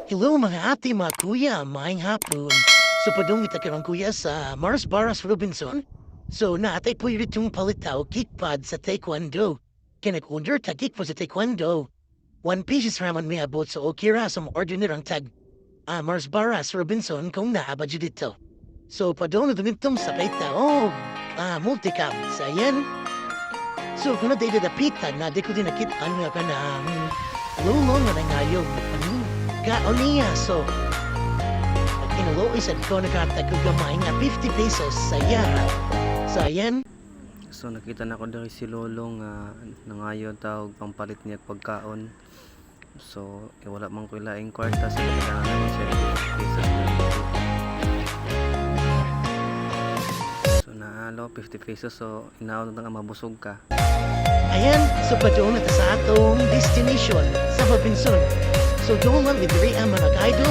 Hello, mga ate, mga kuya, maayong hapon. So padung kita karon, kuya, sa Mars Barras Robinson. So naatay po itong palitaw kickpad sa taekwondo. Kaya nag-order ta kickpad sa taekwondo. 1 pieces raman may abot, so okay ra. So order nirang tag Mars Barras Robinson kung naa ba jud dito. So padung na dumitong sa ta oh multicab. So ayan. So kung na dito dapita na di ko din nakita nga ka na lolo nga nangayo. Kaon niya, so kinuloy sad ko, nakatag ko gamay nga 50 pesos sa iya. So ayan. So nakita na ko diri si Lolo nga nangayo tawag pampalit niya pagkaon. So wala man ko laing kwarta, so kailangan ko siya 50 pesos na dito. So naalo 50 pesos, so inaon na nga mabusog ka. Ayan, so padung na ta sa atong destination sa Robinson. So doon lang diri ang mga idol.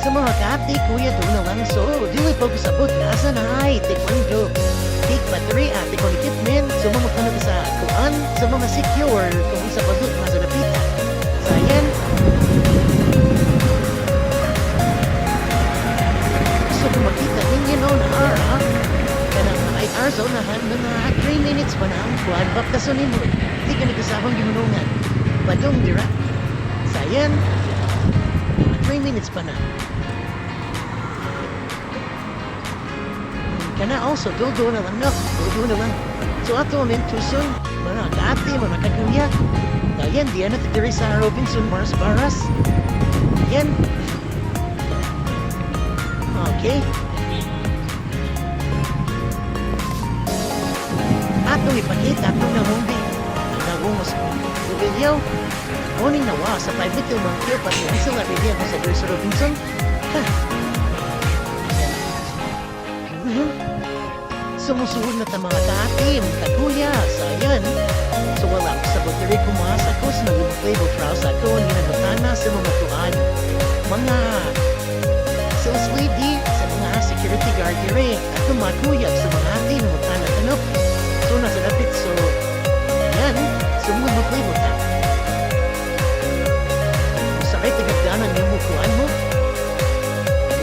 Sa mga kaati, kuya, doon na lang. So, dili pa ko sabot nasa na ay taekwondo. Take battery ate ko equipment. So mga kano sa kuan, sa mga secure kung sa padung nasa napita. So ayan. So kung makita ninyo no na ha, kanang mga IR sa unahan, mga 3 minutes pa na ang kuan, baptason nimo. Di ka nagkasabang gimunungan. Padung dira. So ayan, mga 3 minutes pa na. Kana also, do na lang, no? Do na lang. So ato ang tuson, mga kaate, mga kakuya. Ayan, di na diri sa Robinson Mars Barras. Ayan. Okay. Atong ipakita atong nahumbi. Ang nahungos video. Morning nawa sa 5 little monkey pati ang sila ready ako sa diri sa Robinson. Ha. Sumusuod na ta, mga kaate, mga kakuya. So ayan. So wala ko sa battery, kumasa ko sa nag-flavor frouse ako ginagutana sa mga tuan. Mga sales lady sa mga security guard dire at mga sa mga ate mga tanap. So nasa dapit, so ayan, sumud mo flavor ta. Sakit tagadanan yung mukuan mo.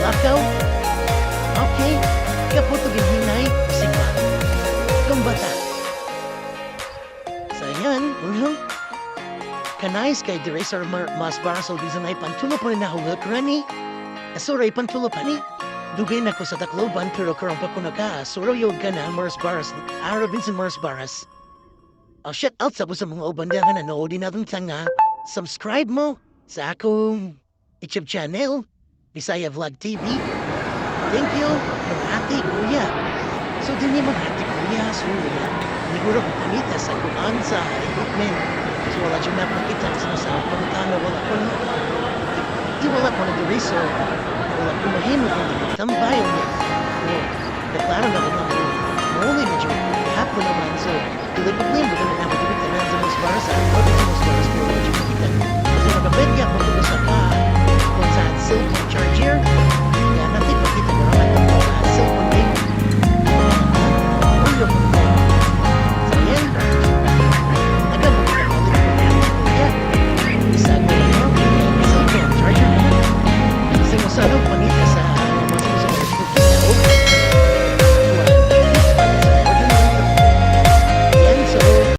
Lakaw. Okay. Kaputo ginhinay. Sigma. Kumbata. So ayan, Kanais kay dire sa mas barasol bisan ay pantulo pa rin na huwag rani. Asura pantulo pa ni. Dugay na ko sa Tacloban pero karon pa ko naka. Suro yung ka na Mars Barras. Robinson Mars Barras. Oh, shout out sa sa mga uban nga nanood din natin nga. Subscribe mo sa akong YouTube channel, Bisaya Vlog TV. Thank you, mga ate, kuya. So, din yung mga ate, kuya. So, siguro ko pamita sa kuan sa equipment. So, wala siya napakita sa pangutana. Wala ko na. Di wala ko na diri. So, wala ko mahimo kung di tambay. O, deklaro na ko nga mo. Muli na dyan. Hapon naman. So, dili problema kung na diri tanan sa mas para sa